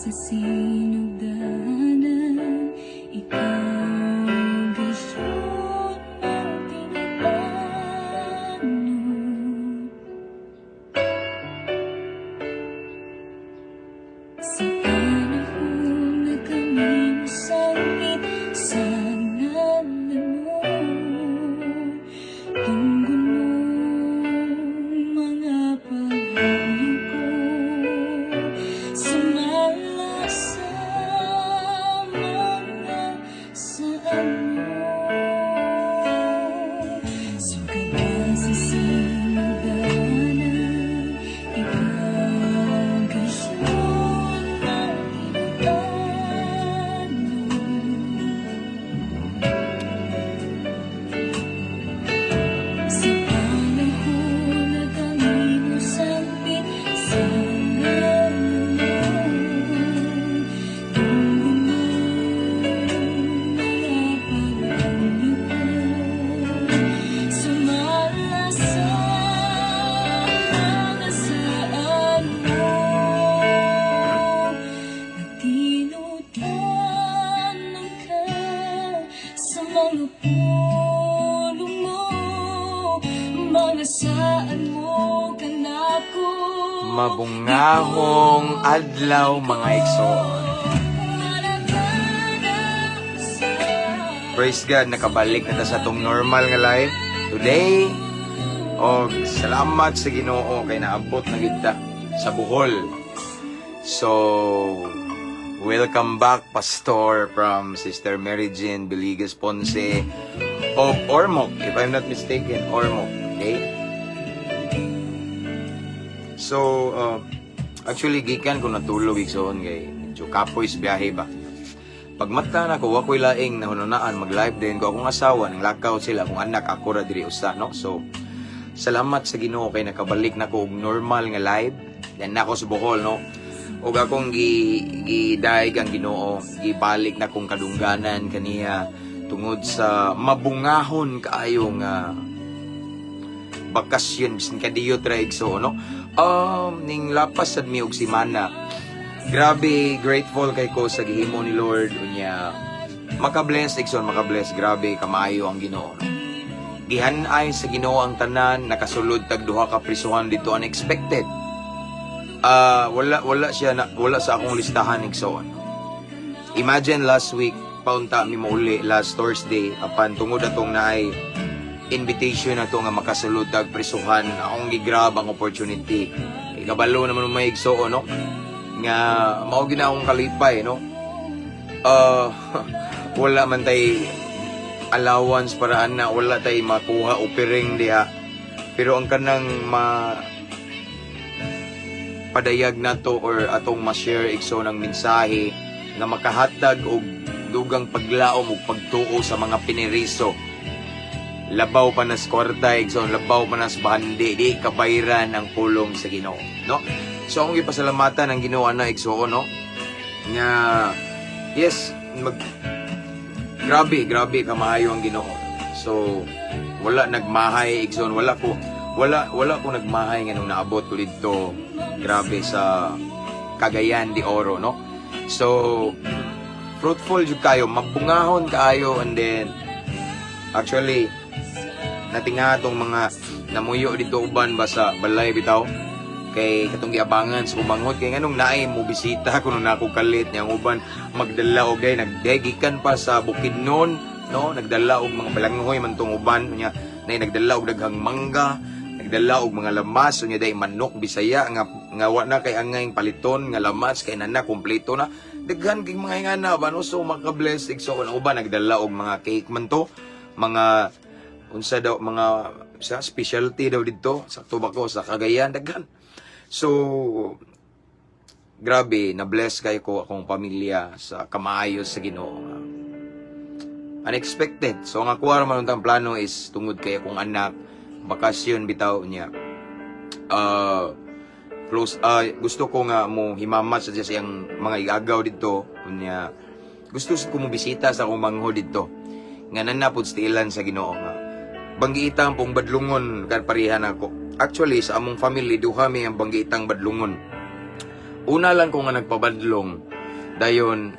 Sa sinugdanan, ikaw gayon ang tinitanon. Sa panahon na kami masangit sa ngalan mo, tunggon mo mga paghayo ko, sumala sa mga saan mo. Sugad ka sa sinugdanan, ikaw gayon ang tinutanon. Sa panahon na kami musangpit sa ngalan mo, tunggon mo mga pag-anyo ko, sumala sa mga saan mo. Nagtinutanan ka sa mga pulong mo, mga saan mo kanako. Mabungahong adlaw, mga igsoon. Praise God, nakabalik na ta sa atong normal nga life today. Og salamat sa Ginoo kay naabot na gid ta sa Bohol. So, welcome back, Pastor, from Sister Mary Jean Biligas Ponce of Ormoc, if I'm not mistaken, Ormoc, okay? So, actually, gikan ko natulog, igsoon, kay medyo kapoy sa biyahe ba. Pagmata na ko, wako'y laing nahununaan, mag-live din ko. Akong asawa, nang lakaw sila, akong anak, ako ra diri usa, no? So, salamat sa Ginoo kay nakabalik na ko og normal nga live. Then nako sa Bohol, no? Og akong gidaig ang Ginoo, gibalik na kong kadungganan kaniya tungod sa mabungahon kaayo nga bakasyon bisan kadiyot ra, igsoon, no? Ning lapas sad mi og simana. Grabe, grateful kay ko sa gihimo ni Lord. Unya makabless, igsoon, makabless. Grabe kamaayo ang Ginoo, no? Gihanay sa Ginoo ang tanan, nakasulod tag duha ka prisuhan dito, unexpected. Ah, wala wala siya na, wala sa akong listahan, igsoon. Imagine, last week paunta mi mouli last Thursday, apan tungod atong naay invitation na to nga makasulod tag prisuhan, akong gigrab ang opportunity. Kay kabalo naman may igsoon, no, nga mao gina akong kalipay, no? Wala man tay allowance para ana, wala tay makuha opiring diha, pero ang kanang ma padayag nato or atong ma-share, igsoon, ng mensahe nga makahatag og dugang paglaom ug pagtuo sa mga piniriso, labaw pa nas kwarta, igsoon, labaw pa nas bahandi, di kabayran ang pulong sa Ginoo, no? So akong gipasalamatan ang Ginoo ana, igsoon, no, nga yes, mag grabe, grabe kamaayo ang Ginoo. So wala nagmahay, igsoon, wala ko nagmahay nga nung naabot ko didto, grabe, sa Cagayan de Oro, no? So fruitful jud kayo, mabungahon kaayo. And then actually natinga tong mga namuyo dito uban ba sa balay bitaw kay katong giabangan sa kumanghod kay nganong naay mo bisita kuno nako kalit niya. Ang uban magdala og day nagdegikan pa sa Bukidnon, no? Nagdala og mga balanghoy man tong uban niya, nay nagdala og daghang mangga, nagdala og mga lamas unya, day manok Bisaya nga nga wa na kay angay paliton nga lamas kay nana kompleto na, daghan kay mga ingana ba, no? So makabless, igsoon. Ang uban nagdala og mga cake man to, mga unsa daw, mga sa specialty daw didto sa Tubako sa Cagayan, daghan. So grabe, na bless kay ko akong pamilya sa kamaayos sa Ginoo. Unexpected. So ang ako ra man ang plano is tungod kay akong anak bakasyon bitaw niya. Close gusto ko nga mo himamat sa siyang mga igagaw didto unya gusto ko mo bisita sa akong manghod didto nga nanapod stilan sa Ginoo nga banggiitang pong badlungon kan parehan ako. Actually, sa among family, duha mi ang banggiitang badlungon. Una lang ko nga nagpabadlong. Dayon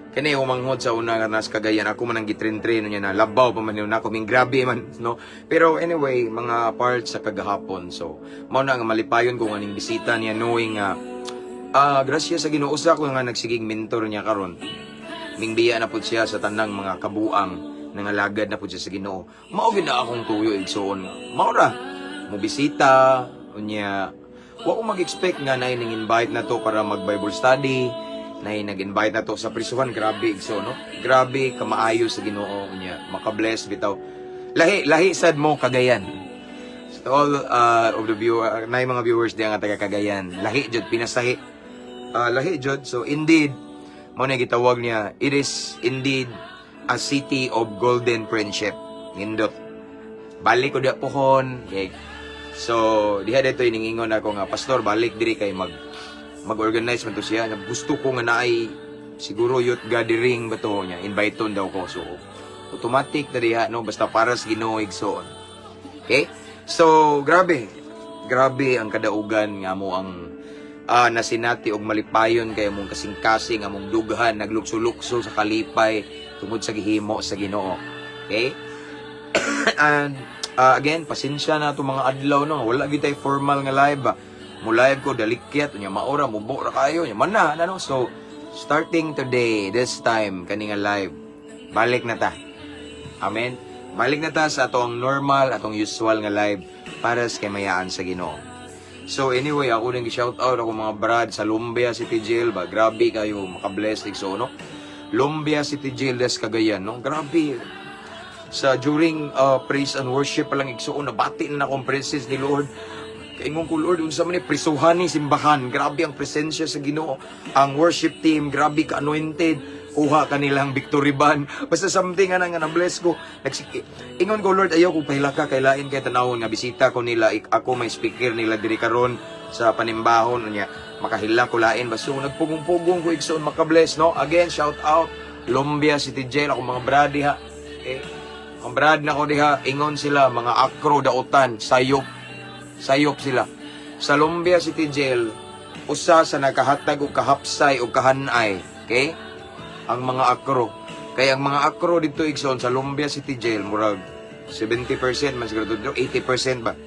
kani umanghod sa una nga nas Cagayan, ako man ang gitren-tren niya na labaw pa man yun ako ming grabe man, no? Pero anyway, mga parts sa kagahapon. So mao na nga malipayon ko nga ning bisita niya, knowing nga grasya sa Ginoo, usa ko nga nagsiging mentor niya karon. Mingbiya na pud siya sa tanang mga kabuang, nangalagad na pud siya sa Ginoo. Mao gyud na akong tuyo, igsuon. Mao ra mo bisita unya, wa ko mag-expect nga naay ning invite na to para mag Bible study, na nag-invite na to sa prisuhan. Grabe, igsoon, no? Grabe kamaayo sa Ginoo unya, maka-bless bitaw. Lahi lahi sad mo, Cagayan. So all of the viewer, nay mga viewers diya nga taga Cagayan, lahi jud pinasahi. Lahi jud. So indeed, mao na gitawag niya, it is indeed a city of golden friendship. Nindot. Balik ko diya pohon. Okay. So diha dito iningingon ako nga, "Pastor, balik diri kay mag-organize man to siya. Gusto ko nga naay siguro youth gathering ba to niya. Invite daw ko." So automatic na diha, no? Basta para sa Ginoo, igsoon. Okay? So, grabe. Grabe ang kadaugan nga mo ang nasinati og malipayon kay among kasing-kasing, among dughan naglukso-lukso sa kalipay tungod sa gihimo sa Ginoo. Okay? And again, pasensya na to mga adlaw, no. Wala gyud tay formal nga live ba. Mo live ko dalikyat unya maora mubo ra kayo nya man na ano. So starting today, this time kani nga live, balik na ta. Amen. Balik na ta sa atong normal, atong usual nga live para sa kamayaan sa Ginoo. So anyway, ako nang shout out ako mga brad sa Lumbia City Jail ba. Grabe kayo maka-bless, so no. Lumbia City Jail des Cagayan, no. Grabe. Sa during praise and worship pa lang, igsuon, nabati na akong presence ni Lord. Kaingon ko, "Lord, unsa man ni prisuhan ni simbahan?" Grabe ang presensya sa Ginoo. Ang worship team, grabe ka anointed. Kuha kanilang victory band. Basta something nga na-bless ko. Nagsiki. Ingon ko, "Lord, ayaw ko pahilaka kay lain kay tanawon nga bisita ko nila. Ako may speaker nila diri karon sa panimbahon unya. Makahila ko lain." Basta nagpugong-pugong ko, igsoon, makabless, no? Again, shout out Lumbia City Jail, ako mga brad diha. Eh, ang brad na ko diha, ingon sila, mga akro dautan, sayop. Sayop sila. Sa Lumbia City Jail, usa sa nakahatag og kahapsay og kahanay, okay? Ang mga akro. Kaya ang mga akro dito, igsoon, sa Lumbia City Jail, murag 70% man siguro dito, 80% ba?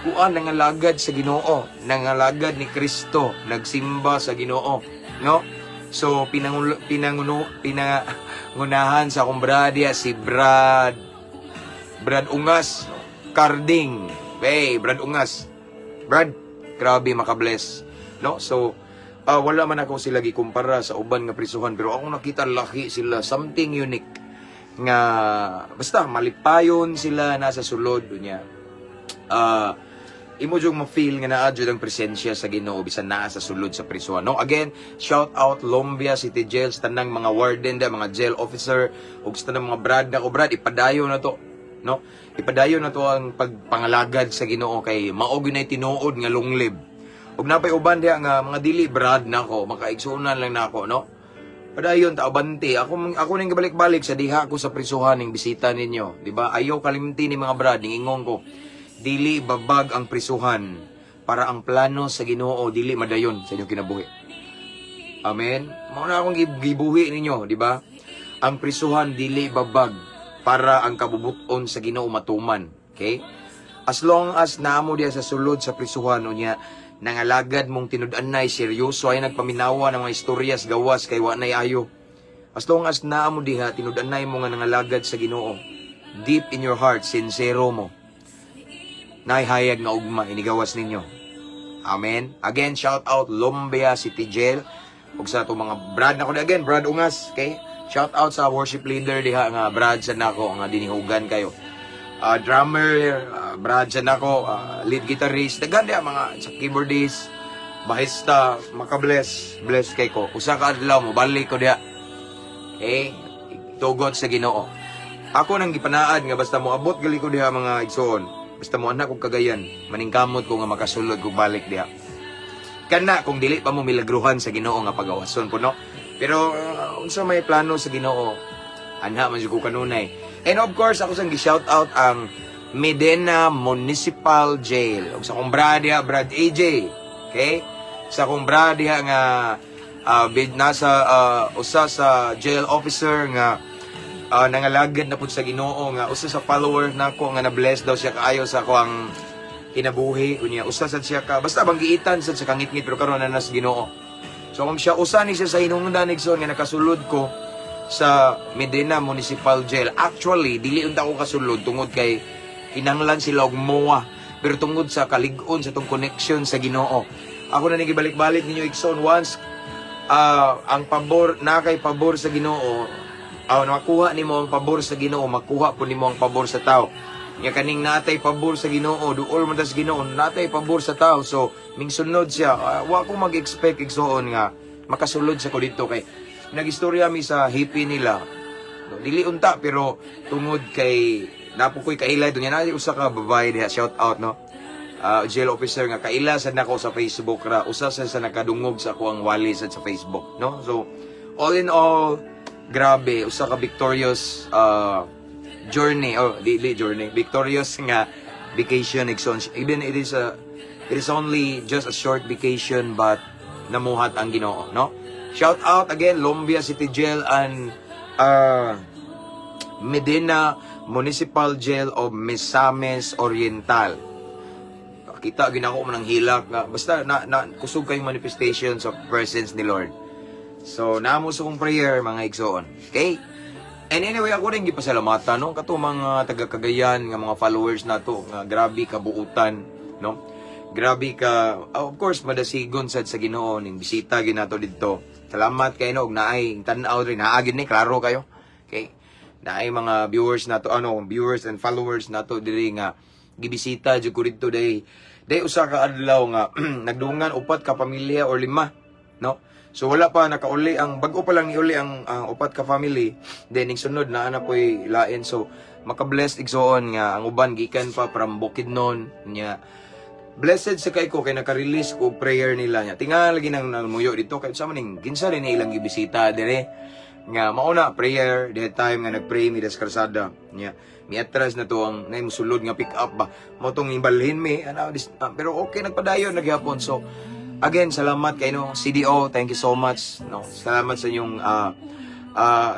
Kuan, nangalagad sa Ginoo, nangalagad ni Kristo, nagsimba sa Ginoo, no? So pinangulo, pinanguno, pinangunahan sa akong brad diha, si Brad Ungas, no? Carding. Hey, Brad Ungas. Brad, grabe makabless. No? So, wala man ako sila gikumpara sa uban nga prisuhan, pero akong nakita laki sila, something unique nga basta malipayon sila nasa sulod niya. Imo jung ma-feel nga naa jud ang presensya sa Ginoo bisan naa sa sulod sa prisuhan. No, again, shout out Lumbia City Jail, sa tanang mga warden da, mga jail officer ug sa tanang mga brad na ko, brad, ipadayon na to. No? Ipadayon na to ang pagpangalagad sa Ginoo kay mao gyud nay tinuod nga lunglib. Ug napay uban diha nga mga dili brad nako, makaigsuonan lang nako, no? Padayon ta, abante. Ako ako ning gabalik-balik sa diha ko sa prisuhan ning bisita ninyo, di ba? Ayaw kalimti ni mga brad, ning ingon ko. Dili babag ang prisuhan para ang plano sa Ginoo dili madayon sa inyong kinabuhi. Amen. Mao na akong gibuhi ninyo, di ba? Ang prisuhan dili babag para ang kabubuton sa Ginoo matuman. Okay? As long as naamo diya sa sulod sa prisuhan unya nangalagad mong tinud-anay seryoso ay nagpaminawa ng mga istorya sa gawas kay wa nay ayo. As long as naamo diha tinud-anay mo nga nangalagad sa Ginoo, deep in your heart sincero mo. Naihayag nga ugma inigawas ninyo. Amen. Again, shout out Lumbia City Jail. Ug sa atong mga brad nako again, Brad Ungas, okay? Shout out sa worship leader diha nga brad sa nako nga dinihugan kayo. Drummer, brad sa nako, lead guitarist, daghan diha mga sa keyboardist, bahista, makabless, bless kay ko. Usa ka adlaw mo balik ko diha. Okay? Tugot sa Ginoo. Ako nang gipanaad nga basta mo abot gali ko diha, mga igsoon. Basta mo anak kog Cagayan, maningkamot ko nga makasulod kog balik diha. Kana kung dili pa mo milagruhan sa Ginoo nga pagawason po, no. Pero unsa may plano sa Ginoo, anha man jud ko kanunay. And of course, ako sang gi-shout out ang Medina Municipal Jail. Ug sa akong brad diha, Brad AJ. Okay? Sa akong brad diha nga Nasa usa sa jail officer nga nangalagad na pud sa Ginoo, nga usa sa follower nako nga na-bless daw siya kaayo sa akoang kinabuhi. Unya usa sad siya ka, basta bang giitan sad sa kangitngit, pero karon na nas Ginoo. So kung siya, usa ni siya sa hinungdan, igsoon, nga nakasulod ko sa Medina Municipal Jail. Actually, dili unta ko kasulod tungod kay kinahanglan sila og MOA, pero tungod sa kalig-on sa tong connection sa Ginoo. Ako na ni gibalik-balik ninyo, igsoon, once ang pabor na kay pabor sa Ginoo, makuha nimo ang pabor sa Ginoo, makuha po nimo ang pabor sa tao. Nya kaning natay pabor sa Ginoo, duol man ta sa Ginoo, natay pabor sa tao. So mingsunod siya. Wa ko mag-expect, igsoon, nga makasulod sa ko dito kay nagistorya mi sa hippie nila. No, dili unta, pero tungod kay napo ko'y kaila doon na usa ka babae diha, shout out, no, jail officer nga kaila sad nako sa Facebook ra, usa sa nakadungog sa ako ang wali sad sa Facebook, no. So all in all, grabe, usa ka victorious journey, oh, di journey, victorious nga vacation, igsoon. Even it is only just a short vacation, but namuhat ang Ginoo, no. Shout out again, Lumbia City Jail and Medina Municipal Jail of Misamis Oriental. Kita ginako mo ng hilak nga basta na kusog kayong manifestations of presence ni Lord. So namo sa kong prayer, mga igsoon. Okay? And anyway, ako rin gipasalamatan, no, kato mga taga Cagayan nga mga followers nato nga grabe kabuutan, no. Grabe ka, of course madasigon sad sa Ginoo ning bisita ginato didto. Salamat kay no og naay tan-aw rin naa gid ni, klaro kayo. Okay? Naay mga viewers nato, ano, viewers and followers nato diri nga gibisita jud ko didto day day usa ka adlaw nga nagdungan upat ka pamilya or lima, no. So wala pa nakauli ang bag-o pa lang niuli ang upat ka family, then ning sunod na ana poy lain. So maka-blessed, igsoon, nga ang uban gikan pa from Bukidnon nya. Blessed sa kay ko kay naka-release ko prayer nila nya. Tingal lagi nang namuyo dito kay sa maning kinsa rin ilang gibisita dire nga mauna prayer the time nga nagpray mi das kalsada nya. Miatras na to ang nay musulod nga pick up ba mo tong ibalhin mi ano pero okay, nagpadayon nagyapon. So again, salamat kay, no, CDO. Thank you so much, no. Salamat sa inyong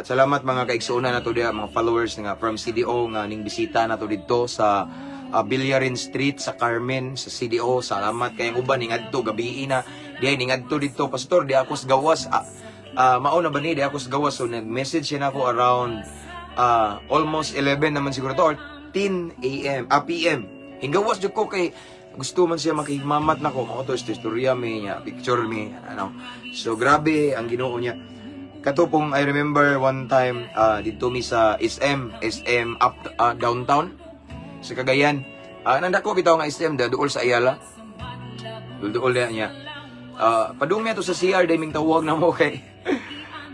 salamat mga kaigsuonan nato diha, mga followers nga from CDO nga ning bisita nato didto sa Villarin Street sa Carmen sa CDO. Salamat kay ang uban ning adto gabi na dihay ning adto didto, "Pastor, di ako sa gawas." Mao na ba ni di ako sa gawas? So nag-message siya nako around almost 11 naman siguro to or 10 AM, PM. Hinggawas jud ko kay gusto man siya makigmamat nako. Mao to istorya mi niya, picture mi ano. So grabe ang Ginoo niya. Kato pong I remember one time, dito mi sa SM, SM up downtown sa Cagayan. Nandako bitaw nga SM da duol sa Ayala. Duol duol niya. Padung mi ato sa CR day ming tawag na mo kay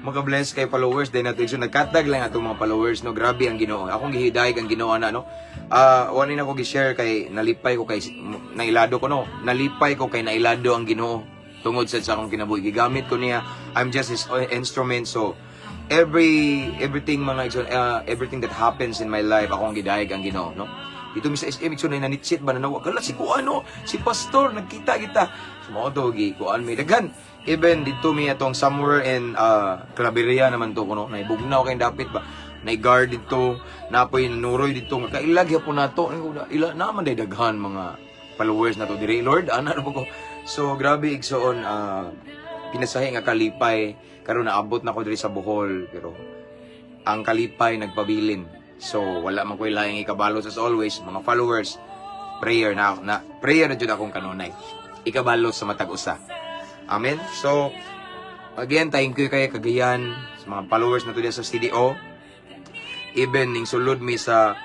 maka-bless kay followers din nato. So nagkatag lang atong mga followers, no. Grabe ang Ginoo. Akong gihidayeg ang Ginoo na, no. Wala na ko gi-share kay nalipay ko kay nailado ko, no. Nalipay ko kay nailado ang Ginoo tungod sa akong kinabuhi. Gigamit ko niya. I'm just his instrument. So everything, mga igsoon, everything that happens in my life, akong gidayeg ang Ginoo, no. Dito mi sa SM, igsoon, ay nanitsit ba na kala si kuano, si pastor, nagkita kita. So mao to gi kuan mi daghan. Even dito mi atong somewhere in Claveria naman to kuno, naibugnaw kay dapit ba. Nay guard dito, napoy nanuroy dito nga kailag gyapon nato. Ila naman day daghan mga followers nato diri, Lord, ana na po ko. So grabe, igsoon, pinasahi nga kalipay karon naabot na ko diri sa Bohol, pero ang kalipay nagpabilin. So wala man ko'y laing ikabalos. As always, mga followers, prayer na na prayer na jud akong kanunay. Ikabalos sa matag usa. Amen. So again, thank you kay Cagayan, sa mga followers na to sa CDO. Even ning sulod mi sa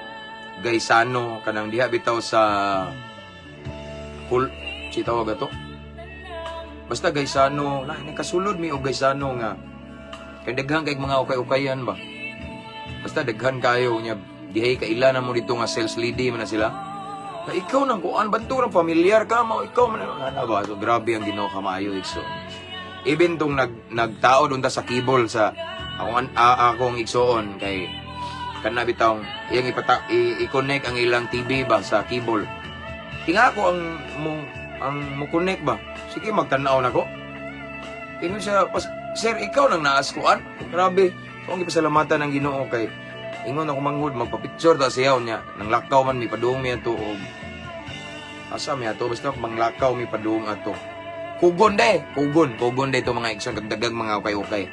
Gaisano kanang diha bitaw sa Kul si tawag ato. Basta Gaisano, na nakasulod mi og Gaisano nga kay daghan kay mga ukay-ukayan ba. Basta daghan kayo nya dihay kaila na mo dito nga sales lady man na sila. Na ikaw nang kuan banto ng familiar ka mo, ikaw man ana ba. So grabe ang Ginoo kamaayo, igsoon. Even tong nagtao doon ta sa kibol sa akong igsoon kay kana bitawng iyang i-connect ang ilang TV ba sa cable. Tinga ko ang mo connect ba. Sige, magtan-aw nako. Ingon siya, "Sir, ikaw nang naaskuan." Grabe. So, ang gipasalamatan ng Ginoo kay ingon ako manghud magpa-picture ta siya niya. Nang lakaw man mi padung mi ato og asa mi ato, basta manglakaw mi padung ato. Kugon de, kugon, kugon de to, mga igsoon, kag daghang mga ukay-ukay.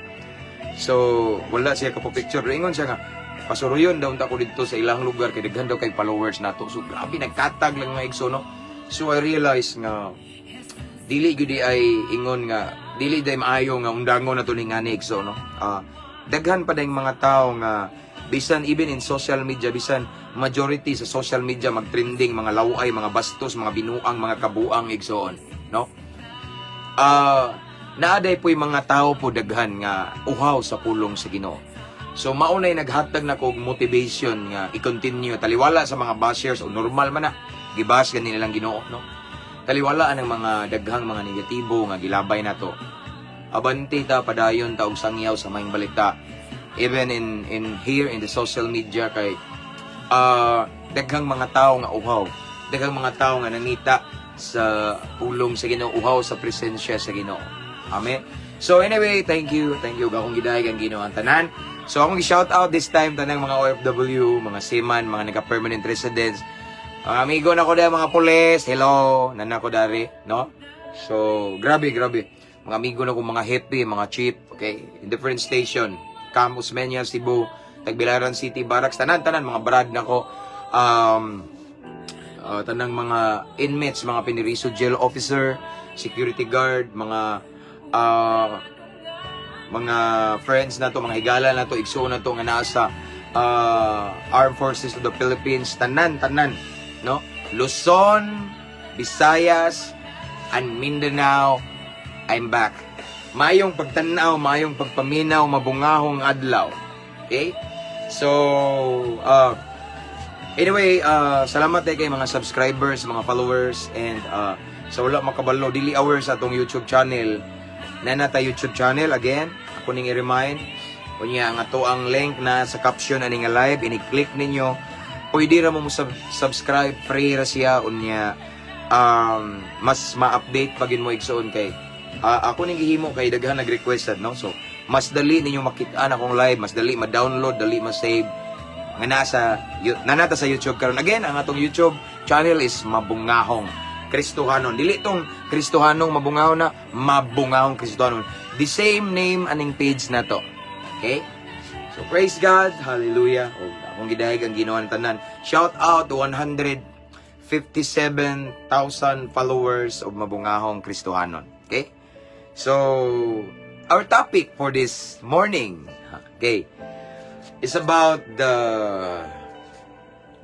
So, wala siya kapo-picture. Pero ingon siya nga, pasuruyon daw ta ko dito sa ilang lugar kay daghan daw kay followers nato. So, grabe, nagkatag lang, mga igsoon, no? So, I realize nga, dili gyud ay ingon nga dili day maayo nga undangon na to ni nga ni, igsoon, no? Ah, daghan pa dayng mga tao nga bisan even in social media, bisan majority sa social media magtrending mga laway, mga bastos, mga binuang, mga kabuang, igsoon, no? Ah, naa day po'y mga tao po daghan nga uhaw sa pulong sa Ginoo. So mao nay naghatag na kog motivation nga i-continue taliwala sa mga bashers o normal man na gibash gani nilang Ginoo, no? Taliwala ang mga daghang mga negatibo nga gilabay nato. Abante ta, padayon ta og sangyaw sa maayong balita even in here in the social media kay daghang mga tao nga uhaw, daghang mga tao nga nangita sa pulong sa Ginoo, uhaw sa presensya sa Ginoo. Amen. So anyway, thank you, thank you. Akong gidayeg ang Ginoo ang tanan. So akong shout out this time tanang mga OFW, mga seaman, mga naka-permanent residents, mga amigo na ko da, mga pulis, hello, nana ko dari, no? So, grabe, grabe. Mga amigo na ko, mga happy, mga chief, okay? In different station. Camp Osmeña, Cebu, Tagbilaran City, Barracks, tanan, tanan, mga brad na ko. Tanang mga inmates, mga piniriso jail officer, security guard, mga friends na to, mga higala na to, igsoon na to nga naa sa Armed Forces of the Philippines, tanan, tanan, no? Luzon, Visayas, and Mindanao, I'm back. Mayong pagtanaw, mayong pagpaminaw, mabungahong adlaw. Okay? So, anyway, salamat kay mga subscribers, mga followers, and sa wala makabalo, dili aware sa atong YouTube channel, na nata YouTube channel, again, ako ning i-remind, kunya ang ato ang link na sa caption ani nga live, ini-click ninyo, pwede ra mo subscribe, free ra siya, unya mas ma-update pagin mo, igsoon, kay ako ning gihimo kay daghan nag-request, no? So mas dali ninyo makita akong live, mas dali ma-download, dali ma-save nga nasa nanata sa YouTube karon. Again, ang atong YouTube channel is Mabungahong Kristohanon. Dili tong Kristohanong Mabungahon na Mabungahong Kristohanon. The same name aning page na to. Okay? So praise God, hallelujah. O, akong gidayeg ang Ginoo ang tanan. Shout out to 157,000 followers of Mabungahong Kristohanon. Okay? So, our topic for this morning, okay, is about the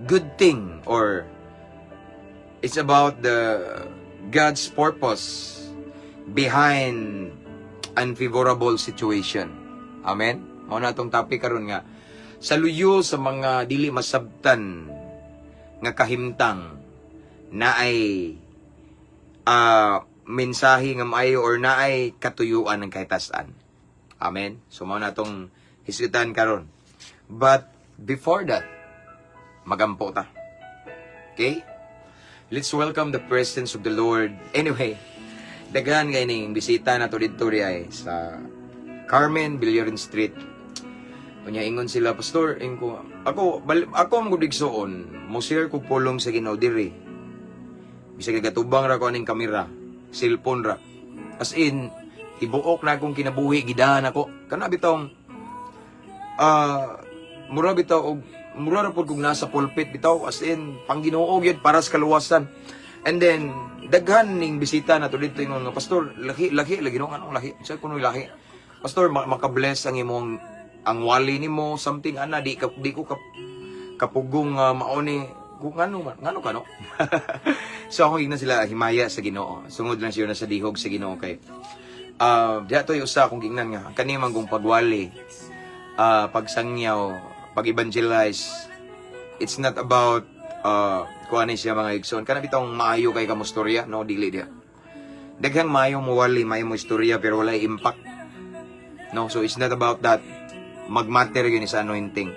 good thing or it's about the God's purpose behind unfavorable situation. Amen? Mao na atong topic karon nga sa luyo sa mga dili masabtan nga kahimtang naay mensahe nga maayo or naay katuyuan ng kahitasan. Amen? So mao na atong hisgutan karon. But before that, magampo ta. Okay? Let's welcome the presence of the Lord. Anyway, daghan kay ning bisita na to didto ri ay sa Carmen Villarin Street. Unya ingon sila, "Pastor," ingon ko, ako ako ang gud, igsoon, mo share ko pulong sa Ginoo diri. Bisag nagatubang ra ko aning kamera, cellphone ra. As in, tibuok na akong kinabuhi gidahan ako. Kana bitong mura bitaw og mura ra pud kog nasa pulpit bitaw, as in pangginoo gyud para sa kaluwasan. And then daghan ning bisita na to didto, ingon nga, "Pastor, lahi lahi lagi, no?" "Anong lahi sa kuno lahi?" "Pastor, makabless ang imong ang wali nimo," something ana. Di ko kapugong mao ni kung ngano man, ngano ka, no? So ako ingnan sila, himaya sa Ginoo, sungod lang siya na sa dihog sa Ginoo kay diha to usa akong gingnan nga kani man kung pagwali, pagsangyaw, pag-evangelize, it's not about kuan siya, mga igsoon, kana bitong maayo kay kamo storya, no? Dili diha. Daghang maayo mo wali, maayo mo istorya, pero wala impact, no? So it's not about that. Magmatter yun sa anointing,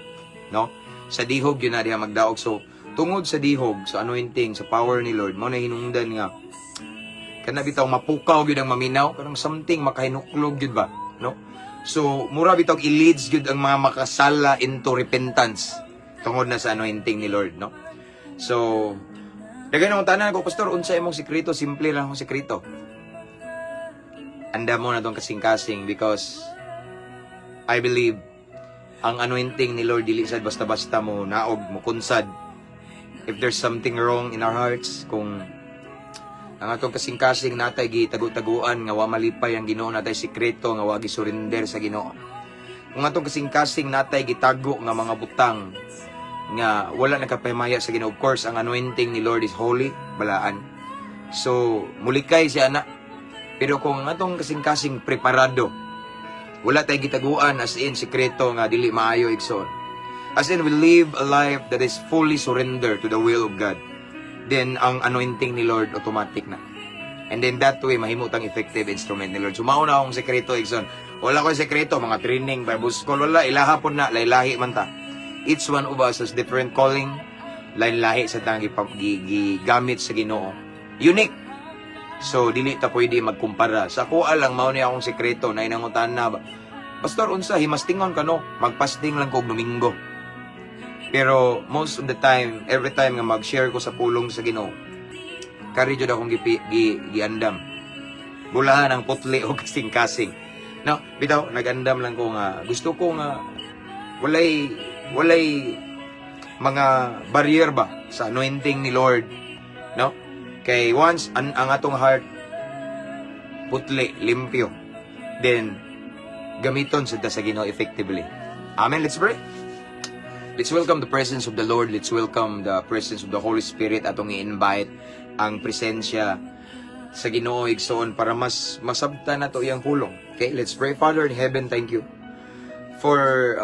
no? Sa dihog yun na diha magdaog. So tungod sa dihog, sa anointing, sa power ni Lord, mo na hinungdan nga Kana bitaw mapukaw gyud ang maminaw, kanang something makahinuklog gyud ba, no? So mura bitaw i-leads gyud ang mga makasala into repentance tungod na sa anointing ni Lord, no? So daghan akong tanan ko, "Pastor, unsa imong sekreto?" Simple lang akong sekreto. Andamon atong kasing-kasing because I believe ang anointing ni Lord dili sad basta-basta mo naog, mo kunsad. If there's something wrong in our hearts, kung ang atong kasing-kasing natay gitago-taguan nga wa malipay ang Ginoo, natay sikreto nga wa gisurrender sa Ginoo. Kung atong kasing-kasing natay gitago nga mga butang nga wala nakapahimaya sa Ginoo, of course ang anointing ni Lord is holy, balaan. So mulikay siya ana. Pero kung ang atong kasing-kasing preparado, wala tay gitaguan, as in sikreto nga dili maayo, igsoon. As in we live a life that is fully surrender to the will of God. Then ang anointing ni Lord automatic na. And then that way mahimo tang effective instrument ni Lord. So mao na akong sekreto, igsoon. Wala ko sekreto, mga training, Bible school, wala, ilaha pod na, lahi man ta. Each one of us has different calling, lain-lahi sa tang gigamit sa Ginoo. Unique. So dili ta pwede magkumpara. Sa akoa lang, mao ni akong sekreto na inangutan na ba. "Pastor, unsa himastingon ka, no?" Magpasting lang ko og Domingo. Pero most of the time, every time nga mag-share ko sa pulong sa Ginoo, kari jud akong giandam. Bulahan ang putli o kasing-kasing. No, bitaw nagandam lang ko nga gusto ko nga walay mga barrier ba sa anointing ni Lord, no? Kay once ang atong heart putli, limpyo, then gamiton sa Ginoo effectively. Amen. Let's pray. Let's welcome the presence of the Lord. Let's welcome the presence of the Holy Spirit. Atong i-invite ang presensya sa Ginoo, igsoon, para mas masabta nato iyang pulong. Okay, let's pray. Father in heaven, thank you for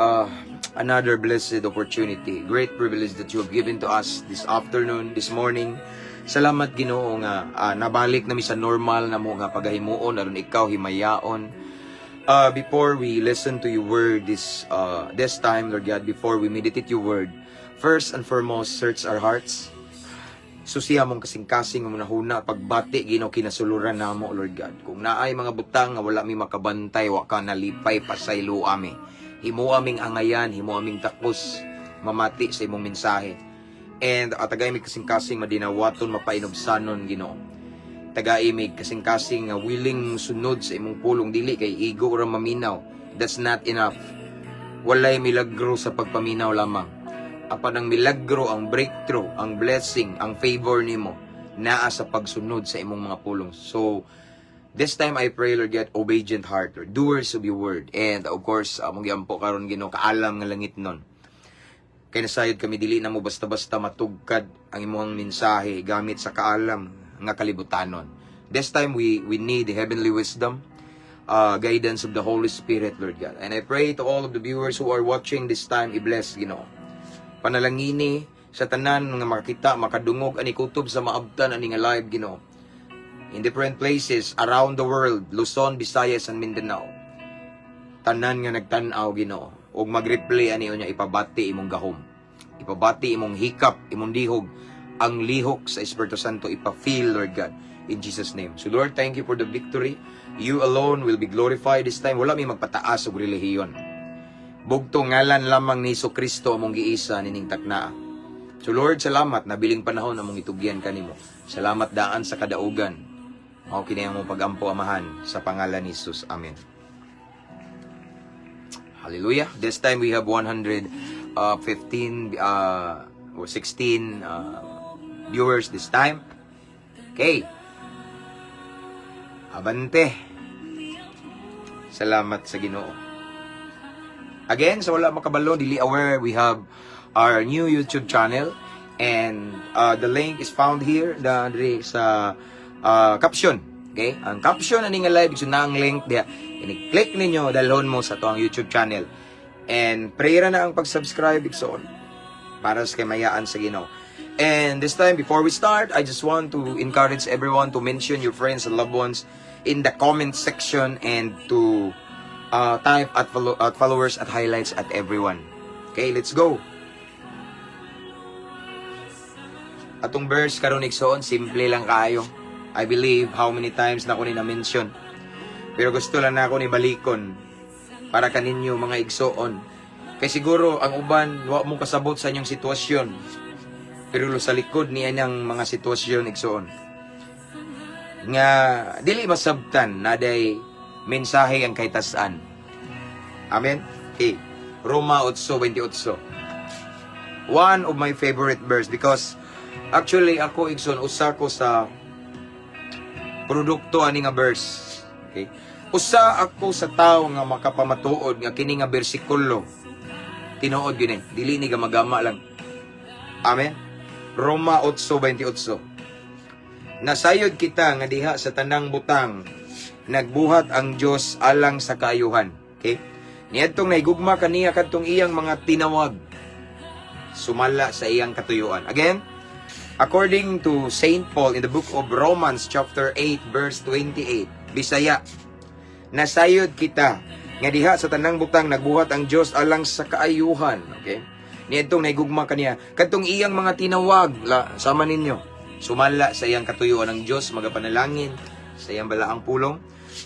another blessed opportunity, great privilege that you have given to us this afternoon, this morning. Salamat, Ginoo, nga nabalik nami sa normal na mo nga pagahimuon aron ikaw himayaon. Before we listen to your word this time, Lord God, before we meditate your word, first and foremost, search our hearts. Susiha among kasing-kasing, among hunahuna, pagbati, Ginoo, kinasuluran namo, Lord God. Kung naay mga butang nga wala mi makabantay, wa ka nalipay, pasaylo ami. Himo aming angayan, himo aming takos, mamati sa imong mensahe. And tagay mig kasing-kasing madinawaton, mapainubsanon, Ginoo. Tagai mig kasing-kasing nga willing sunod sa imong pulong, dili kay igo ra maminaw. That's not enough. Walay milagro sa pagpaminaw lamang. Apan ang milagro, ang breakthrough, ang blessing, ang favor nimo naa sa pagsunod sa imong mga pulong. So this time I pray, Lord God, obedient heart, Lord, doers of your word. And of course, among giampo karon, Ginoo, kaalam nga langit nun. Kay nasayod kami dili na mo basta-basta matugkad ang imong mensahe gamit sa kaalam nga kalibutanon. This time we need heavenly wisdom, guidance of the Holy Spirit, Lord God. And I pray to all of the viewers who are watching this time, i-bless, Ginoo. Panalangini sa tanan nga makakita, makadungog ani kutob sa maabtan ani nga live, Ginoo. In different places around the world, Luzon, Visayas, and Mindanao. Tanan nga nagtan-aw, Ginoo, ug mag-replay ani unya, ipabati imong gahom. Ipabati imong hikap, imong lihog, ang lihok sa Espiritu Santo ipa-feel, Lord God, in Jesus' name. So Lord, thank you for the victory. You alone will be glorified this time. Wala may magpataas og relihiyon. Bugto ngalan lamang ni Hesus Kristo among giisa nining taknaa. So Lord, salamat nabiling panahon among itugyan kanimo. Salamat daan sa kadaugan. Mao kini ang among pagampo, Amahan, sa pangalan ni Jesus. Amen. Hallelujah. This time we have 115 or 16 viewers this time. Okay. Abante. Salamat sa Ginoo. Again, sa wala makabalo, dili aware, we have our new YouTube channel and the link is found here the diri sa caption. Okay? Ang caption ani nga live, so na ang link diha. I-click ninyo, dalhon mo sa atoang YouTube channel. And prayer na ang pag-subscribe, igsoon, para sa kahimayaan sa Ginoo. And this time, before we start, I just want to encourage everyone to mention your friends and loved ones in the comment section and to type at followers, at highlights, at everyone. Okay, let's go. Atong verse karon, igsoon, simple lang kaayo. I believe how many times na ko ni na-mention. Pero gusto lang na ako ni balikon para kaninyo, mga igsoon. Kay siguro ang uban wa mo kasabot sa inyong sitwasyon. Pero sa likod niya niyang mga sitwasyon, igsoon, nga dili masabtan, naday mensahe ang kahitasan. Amen? Okay. Roma 8:28. One of my favorite verse because actually ako, igsoon, usa ko sa produkto ani nga verse. Okay? Usa ako sa tawo nga makapamatuod nga kini nga bersikulo tinuod gyud ni. Dili ni gamagama lang. Amen. Roma 8:28. Nasayod kita nga diha sa tanang butang nagbuhat ang Dios alang sa kaayuhan. Okay? Niadtong nahigugma kaniya, kadtong iyang mga tinawag sumala sa iyang katuyuan. Again, according to Saint Paul in the book of Romans chapter 8 verse 28, Bisaya, nasayod kita nga diha sa tanang butang nagbuhat ang Dios alang sa kaayuhan, okay? Niadtong nahigugma kaniya, kadtong iyang mga tinawag, la, sama ninyo, sumala sa iyang katuyuan. Ang Dios magapanalangin sa iyang balaang pulong.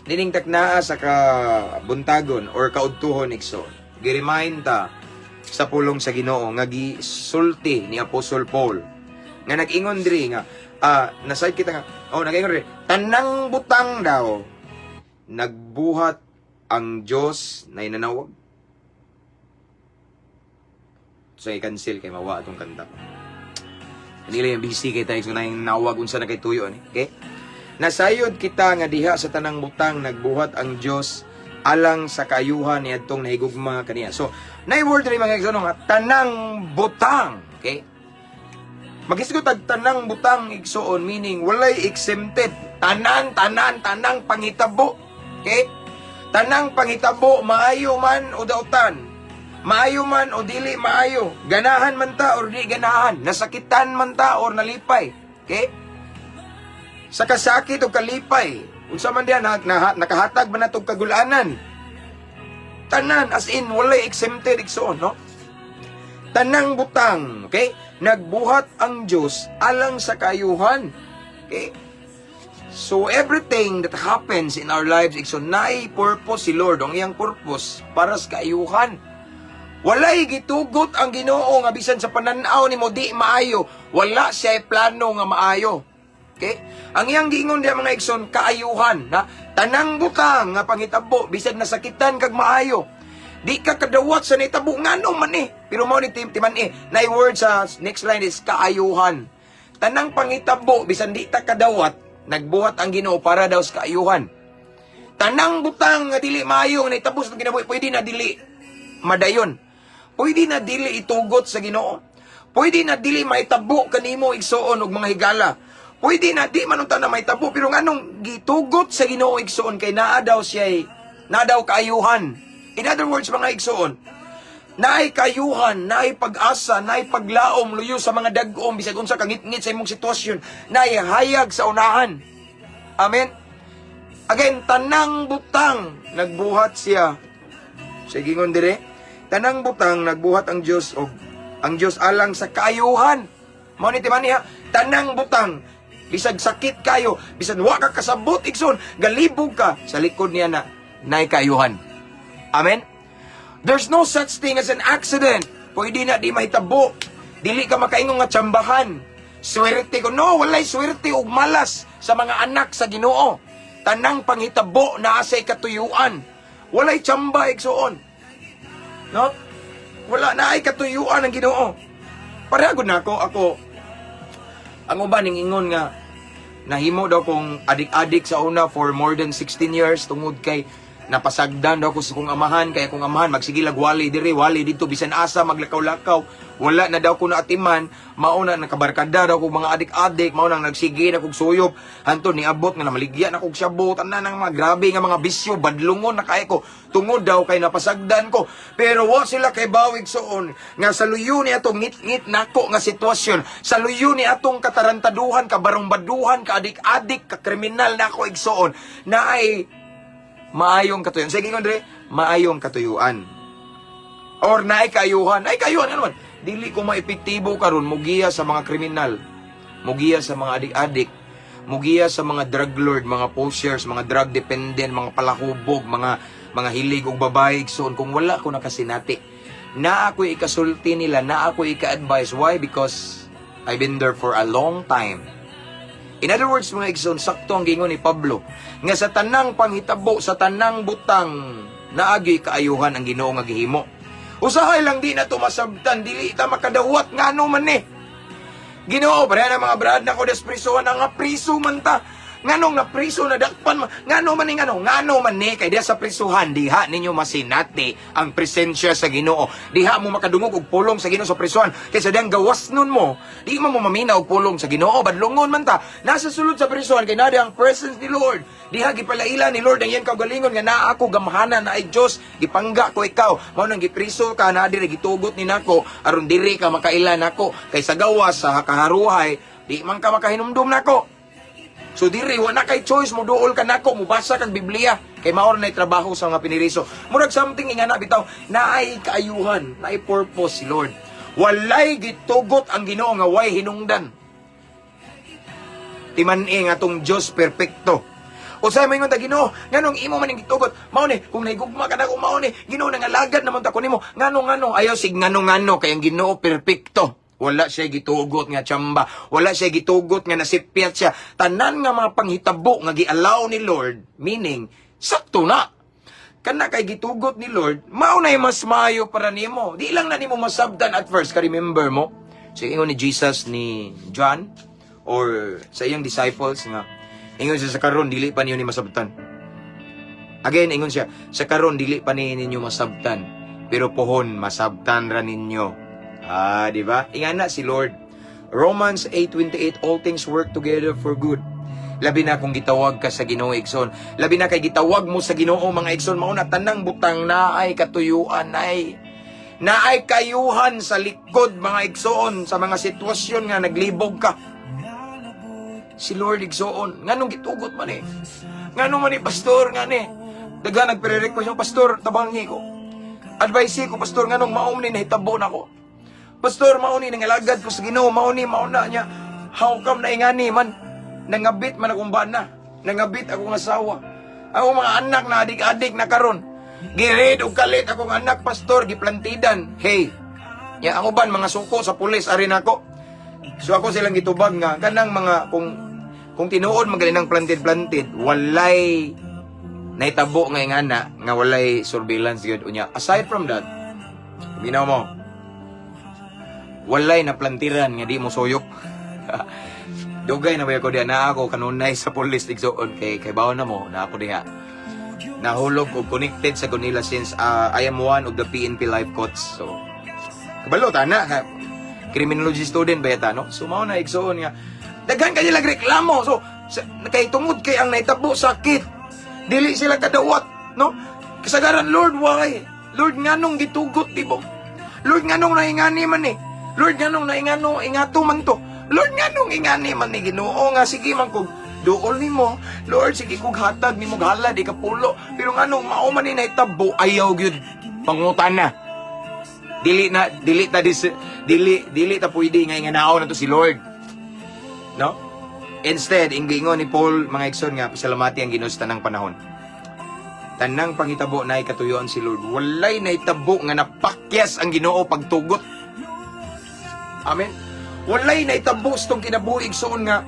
Nining taknaa sa kabuntagon or kaudtuhon, igsoon, gi-remind ta sa pulong sa Ginoo nga gisulti ni Apostle Paul nga nag-ingon diri nga nasayod kita nga, oh, nag-ingon diri, tanang butang daw nagbuhat ang Dios na inanawag. So i-cancel kay mawa atong kanta. Kanila yung busy kay tayo na yung nawag unsa na kay tuyo ni. Okay? Nasayod kita nga diha sa tanang butang nagbuhat ang Dios alang sa kaayuhan niadtong nahigugma kaniya. So, nay word diri, mga igsoon, nga tanang butang, okay? Magisgot ag tanang butang, igsoon, meaning walay exempted. Tanan, tanan, tanang panghitabo. Okay? Tanang panghitabo, maayo man o dautan. Maayo man o dili maayo. Ganahan man ta or di ganahan. Nasakitan man ta or nalipay. Okay? Sa kasakit o kalipay. Unsa man diyan, nakahatag man natog kagulanan. Tanan, as in, walay exempted, igsoon, no? Tanang butang, okay? Nagbuhat ang Diyos alang sa kaayuhan. Okay? So everything that happens in our lives, igsoon, naay purpose si Lord. Ang iyang purpose para sa kaayuhan. Walay gitugot ang Ginoo nga bisan sa pananaw nimo di maayo, wala siya plano nga maayo. Okay? Ang iyang giingon diya, mga igsoon, kaayuhan, na tanang butang nga panghitabo, bisan nasakitan kag maayo. Di ka kadawat sa nitabo, ngano man eh. Pero mao ni timan eh. Na word sa next line is kaayuhan. Tanang panghitabo, bisan di ta kadawat, nagbuhat ang Ginoo para daw sa kaayuhan. Tanang butang nga dili maayo nga nahitabo sa kinabuhi, pwede na dili madayon. Pwede na dili itugot sa Ginoo. Pwede na dili mahitabo kanimo, igsoon og mga higala. Pwede na di man unta na mahitabo, pero nganong gitugot sa Ginoo, igsoon, kay naa daw siya, naa daw kaayuhan. In other words, mga igsoon, naay kaayuhan, naay pag-asa, naay paglaom luyo sa mga dag-om, bisag unsa kangitngit sa imong sitwasyon, naay hayag sa unahan. Amen. Again, tanang butang nagbuhat siya. Sa gingon dire, tanang butang nagbuhat ang Dios og ang Dios alang sa kaayuhan. Mao ni timani ha, tanang butang, bisag sakit kayo, bisan wa ka kasabot, igsoon, galibog ka, sa likod niya na naay kaayuhan. Amen. There's no such thing as an accident. Pwede na di mahitabo. Dili ka makaingon nga tsambahan. Swerte ko. No, walay swerte ug malas sa mga anak sa Ginoo. Tanang panghitabo naa sa katuyuan. Walay tsamba, igsoon. No? Wala na ay katuyuan ang Ginoo. Pareha gud nako ako. Ang uban ning ingon nga nahimo daw kong adik-adik sa una for more than 16 years tungod kay napasagdan daw ko sa kong amahan, kay akong amahan magsige lag wali diri, wali dito, bisan asa maglakaw-lakaw, wala na daw ko naatiman. Mao na nakabarkada daw ko mga adik-adik, mao nang nagsige na kog suyop hantod niabot nga namaligya na kog syabo, tanan ng mga grabe nga mga bisyo, badlungon na kay ko tungod daw kay napasagdan ko. Pero wa sila kahibaw, igsoon, nga sa luyo ni atong ngit-ngit nako nga sitwasyon, sa luyo ni atong katarantaduhan, kabarumbaduhan, kaadik-adik, kakriminal nako, igsoon, na ay maayong katuyuan. Sige, Andre, maayong katuyuan. Or naay kaayuhan. Ay kaayuhan ano man. Dili ko maepektibo karon mugiya sa mga kriminal. Mugiya sa mga adik-adik. Mugiya sa mga drug lord, mga poshers, mga drug dependent, mga palahubog, mga hilig og babae, igsoon, kung wala ko nakasinati. Na ako ikasulti nila, na ako ika-advise. Why? Because I've been there for a long time. In other words, mga igsoon, sakto ang gingon ni Pablo nga sa tanang panghitabo, sa tanang butang, naagi kaayuhan ang Ginoo nga gihimo. Usahay lang di na to masabtan, dili ta makadawat ngano man ni. Ginoo, pareha na mga brad na ko des prisuhan nga priso man ta. Nganong na priso na dakpan man, ngano man ni ngano, ngano man ni kay diha sa prisuhan diha ninyo masinati ang presensya sa Ginoo. Diha mo makadungog og pulong sa Ginoo sa prisuhan kaysa diyang gawas nun mo, di man mo maminaw og pulong sa Ginoo, badlongon man ta. Nasa sulod sa prisuhan kay naa ang presence ni Lord. Diha gipalaila ni Lord ang iyang kaugalingon nga naa ako gamhanan na ay Dios, gipangga ko ikaw. Mao nang gipriso ka na diri gitugot ni nako aron diri ka makaila nako kay sa gawas sa kaharuhay di man ka makahinumdum nako. So diri wala kay choice, mo duol ka nako, mobasa kag Biblia kay mao na trabaho sa mga piniriso. Murag something nga na bitaw, naay kaayuhan, naay purpose si Lord. Walay gitugot ang Ginoo nga way hinungdan. Timan-i nga atong Dios perpekto. Usay mo ingon ta, "Ginoo, nganong imo man ning gitugot? Mao ni kung nahigugma ka nako, mao ni Ginoo nangalagad naman ta ko nimo. Ngano ngano?" Ayaw sig ngano ngano kay ang Ginoo perpekto. Wala siya gitugot nga tsamba. Wala siya gitugot nga nasipyat siya. Tanan nga mga panghitabo nga gialaw ni Lord, meaning, sakto na. Kana kay gitugot ni Lord, mao na mas maayo para nimo. Di lang na nimo masabtan at first. Ka-remember mo? So, ingon ni Jesus ni John, or sa iyang disciples nga, ingon siya, "Sa karon dili pa niyo ni masabtan." Again, ingon siya, "Sa karon dili pa ni ninyo masabtan, pero pohon masabtan ra ninyo." Ah, di ba? Ingana si Lord. Romans 8:28, all things work together for good. Labi na kung gitawag ka sa Ginoo, igsoon. Labi na kay gitawag mo sa Ginoo, mga igsoon, mao na tanang butang naay katuyuan ay naay kayuhan sa likod, mga igsoon, sa mga sitwasyon nga naglibog ka. Si Lord, igsoon, nganong gitugot man eh? Ngano man eh, pastor, ngani? Daghan nagpre-request yung, "Pastor, tabangi ko. Advice ko, pastor, nganong mao ni nahitabo nako? Pastor, mao ni nangalagad ko sa Ginoo, mao ni mao na niya. How come na ingani man? Nangabit man akong bana. Nangabit akong asawa. Ako mga anak na adik-adik na karon. Girid og kalit akong anak, pastor, giplantidan." Hey, ya ang uban mga suko sa pulis ari nako. So ako silang gitubag nga kanang mga kung tinuod magaling ng planted-planted, walay naitabo nga ingana nga walay surveillance gyud unya. Aside from that, ginaw mo, walay na plantiran nga di mo suyop. Dugay na ba ko diha na ako kanunay sa police, igsoon, kay bawo na mo na ako diha. Nahulog og connected sa kanila since I am one of the PNP life coach. So kabalo ta na criminology student ba yata, no? So mao na, igsoon, nga daghan kay nila reklamo. So kay tungod kay ang nahitabo sakit. Dili sila kadawat, no? Kasagaran, "Lord, why? Lord, nganong gitugot di mo? Lord, nganong naingani man eh? Lord, nganong naingano ingato man to? Lord, nganong ingani man ni Ginoo nga sige man kog duol nimo, Lord, sige kog hatag nimo halad ikapulo, pero nganong mao man ni nahitabo?" Ayaw gyud pangutan na. Dili na dili ta dis, dili dili ta pwede nga inganaon na to si Lord. No? Instead, ing giingon ni Paul, mga igsoon, nga pasalamati ang Ginoo sa tanang panahon. Tanang panghitabo na katuyuan si Lord. Walay nahitabo nga napakyas ang Ginoo pagtugot. Amen. Walay nahitabo sa tong kinabuhi, igsoon, nga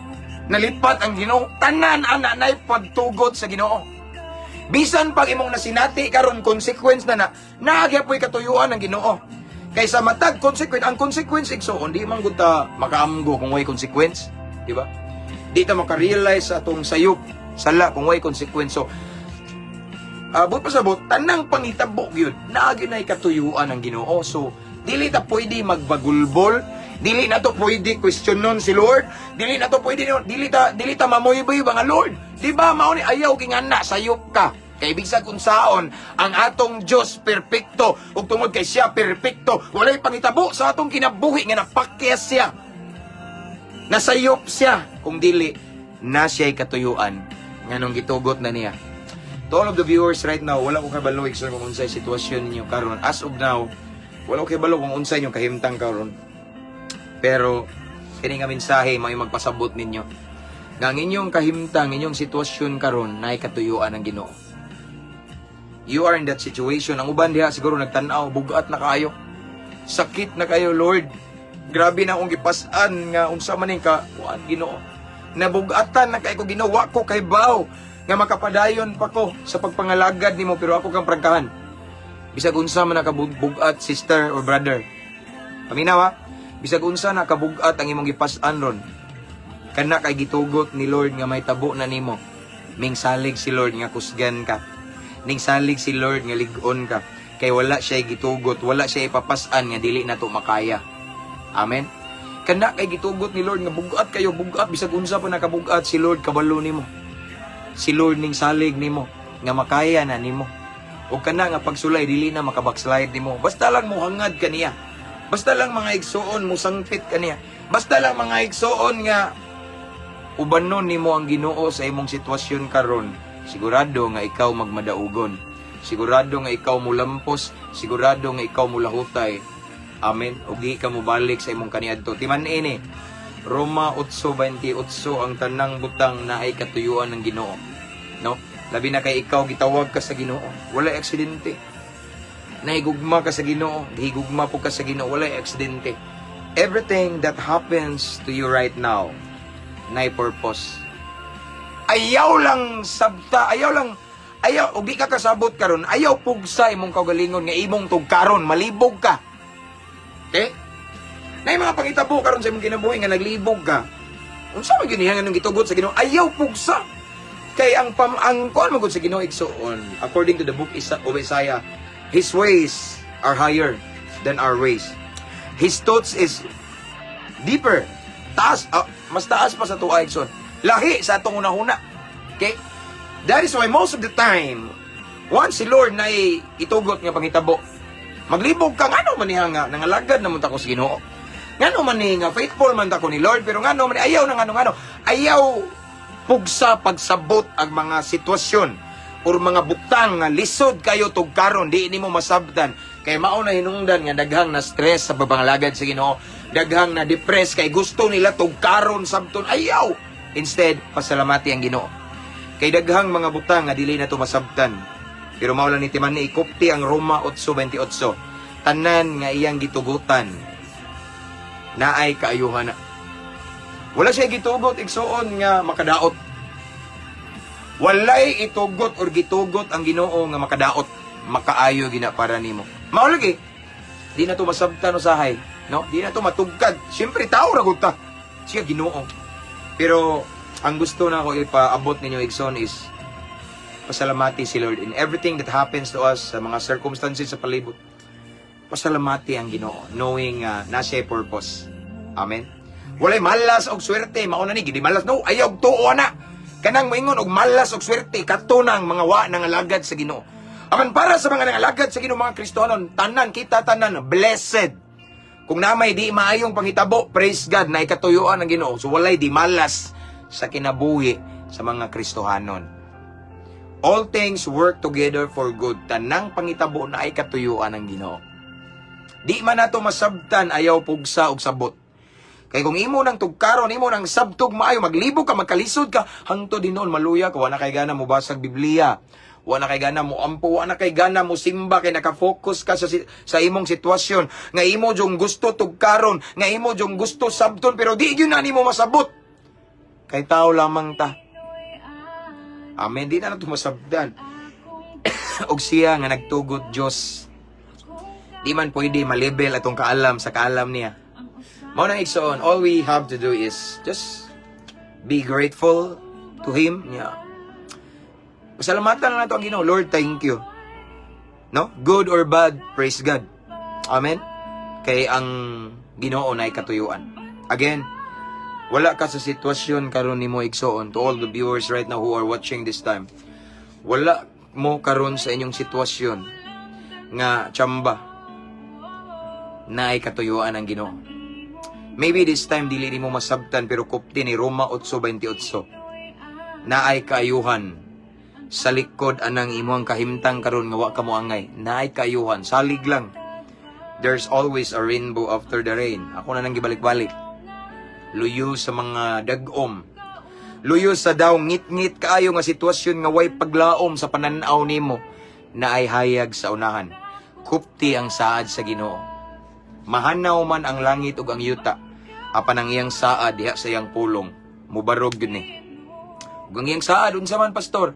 nalipat ang Ginoo. Tanan ana nay pagtugot sa Ginoo. Bisan pag imong nasinati karon, consequence na na naagyapoy katuyuan ng Ginoo. Kaysa matag consequence, ang consequence, igsoon, di man gud ta makaamgo kung way consequence, di ba? Di ta maka-realize sa atong sayop sala kung way consequence. So, abot pa sabot, tanang pangitabo gyud, naa gyud nay katuyuan ng Ginoo. So, dili ta pwede magbagulbol, dili na to pwede questionon si Lord, dili na to pwede dili ta mamuyboy ba nga, "Lord, di ba mao ni?" Ayaw gingana, sayop ka. Kay ibig sa unsaon, ang atong Dios perpekto ug tungod kay siya perpekto, walay pangitabo sa atong kinabuhi nga napakyas siya. Nasayop siya kung dili na siya'y katuyuan nganong gitugot na niya. To all of the viewers right now, wala ko kabalo, igsoon, kung unsay sitwasyon ninyo karon. As of now, wala ko kabalo kung unsay inyong kahimtang karon. Pero kini nga mensahe mao'y magpasabot ninyo. Nga ang inyong kahimtang, inyong sitwasyon karon naay katuyuan ng Ginoo. You are in that situation. Ang uban diha siguro nagtan-aw, bugat na kaayo. Sakit na kayo, Lord. Grabe na akong gipas-an nga unsa man ning ka kuan, Ginoo. Nabugatan na kay ko, Ginoo, wa ko kaybaw nga makapadayon pa ko sa pagpangalagad nimo, pero ako kang prangkahan. Bisag unsa man nakabugat, sister or brother. Paminaw ha. Bisag unsa na kabugat ang imong gipas-an ron. Kana kay gitugot ni Lord nga may tabo na nimo. Ning salig si Lord nga kusgan ka. Ning salig si Lord nga lig-on ka. Kay wala siya gitugot, wala siya ipapas-an nga dili na to makaya. Amen. Kana kay gitugot ni Lord nga bugat kayo, bugat, bisag unsa pa nakabugat, si Lord kabalo nimo. Si Lord ning salig nimo nga makaya na nimo. O kana nga pagsulay dili na makabackslide nimo. Basta lang mohangad kaniya. Basta lang, mga igsuon, musangpit kaniya. Basta lang, mga igsuon, nga ubanon nimo ang Ginoo sa imong sitwasyon karon. Sigurado nga ikaw magmadaugon. Sigurado nga ikaw mulampos, sigurado nga ikaw mulahutay. Amen. Ug di ka mobalik sa imong kaniadto. Timan ini. Roma 8:28, ang tanang butang naay katuyuan ng Ginoo. No? Labi na kay ikaw gitawag ka sa Ginoo. Walay aksidente. Nahigugma ka sa Ginoo, gihigugma po ka sa Ginoo, walay aksidente. Everything that happens to you right now, nay purpose. Ayaw lang sabta, ayaw lang ayaw og di ka kasabot karon, ayaw pugsa imong kaugalingon nga imong tugkaron, malibog ka. Okay? Nay mga pangitabo karon sa imong kinabuhi nga naglibog ka. Unsa man gyud niya nga gitugot sa Ginoo? Ayaw pugsa. Kay ang kuan man gud sa Ginoo, igsuon, according to the book of Isaiah, His ways are higher than our ways. His thoughts is deeper. Taas, mas taas pa sa tuwa, igsoon. Lahi sa atong unahuna. Okay? That is why most of the time, once si Lord na itugot nga pangitabo, maglibog ka, ngano man niya nga nangalagad naman ta ko sa Ginoo. Ngano man ni nga faithful man ta ko ni Lord, pero ngano man ni ayaw na ngano ngano ayaw pugsa pagsabot ang mga sitwasyon or mga butang nga lisod kayo tugkaron, di nimo masabtan. Kay mao na hinungdan nga daghang na stress sa pagpangalagad sa Ginoo, daghang na depress kay gusto nila tugkaron sabton. Ayaw, instead pasalamati ang Ginoo kay daghang mga butang nga dili na to masabtan. Pero mao lang ni timan ni ikupti ang Roma 8:28, tanan nga iyang gitugutan naay kaayuhan na. Wala siya gitugot, igsuon, nga makadaot. Walay itugot or gitugot ang Ginoo nga makadaot, makaayo gina para nimo. Mao lagi. Di na to masabtan usahay, no? Di na to matugkad. Siyempre tao ra gud ta. Siya Ginoo. Pero ang gusto na ako ipaabot ninyo, igsoon, is pasalamati si Lord in everything that happens to us sa mga circumstances sa palibot. Pasalamati ang Ginoo knowing na siya purpose. Amen. Walay malas og swerte, mao na ni gidi malas, no, ayaw tuo na. Kanang moingon og malas og swerte kato nang mga wa nangalagad sa Ginoo. Apan para sa mga nangalagad sa Ginoo, mga Kristohanon, tanan kita, tanan blessed. Kung namay di maayong panghitabo, praise God na ikatuyuan ng Ginoo. So walay di malas sa kinabuhi sa mga Kristohanon. All things work together for good. Tanang pangitabo na ay katuyuan ng Ginoo. Di man nato masabtan, ayaw pugsa og sabot. Kay kung imo nang tugkaron, imo nang sabtog maayo, maglibog ka, magkalisod ka, hangtod din noon maluya ka, wa na kay gana mo basag Biblia. Wa na kay gana mo ampo, wa na kay gana mo simba kay naka-focus ka sa imong sitwasyon nga imo jung gusto tugkaron, nga imo jung gusto sabton, pero di gyud na nimo masabot. Kay tao lamang ta. Amen. Di na nato masabtan. Og siya nga nagtugot Dios. Di man pwede malebel atong kaalam sa kaalam niya. Mao nang, igsoon, all we have to do is just be grateful to Him. Yeah. Pasalamatan na nato ang Ginoo. Lord, thank you. No? Good or bad, praise God. Amen. Kay ang Ginoo na katuyuan. Again, wala ka sa sitwasyon karon nimo, igsoon, to all the viewers right now who are watching this time. Wala mo karon sa inyong sitwasyon nga chamba, naay katuyuan ang Ginoo. Maybe this time dili nimo masabtan, pero kupti ni Roma 8:28. Naay kaayuhan sa likod anang imong kahimtang karon nga wa ka moangay. Naay kaayuhan, salig lang. There's always a rainbow after the rain. Ako na nang gibalik-balik. Luyo sa mga dagom. Luyo sa daw ngit-ngit kaayo nga sitwasyon nga way paglaom sa pananaw nimo, naay hayag sa unahan. Kupti ang saad sa Ginoo. Mahanaw man ang langit ug ang yuta, apan ang iyang saad diha sa iyang pulong, mubarog gyud ni. Ug ang iyang saad unsa man, pastor?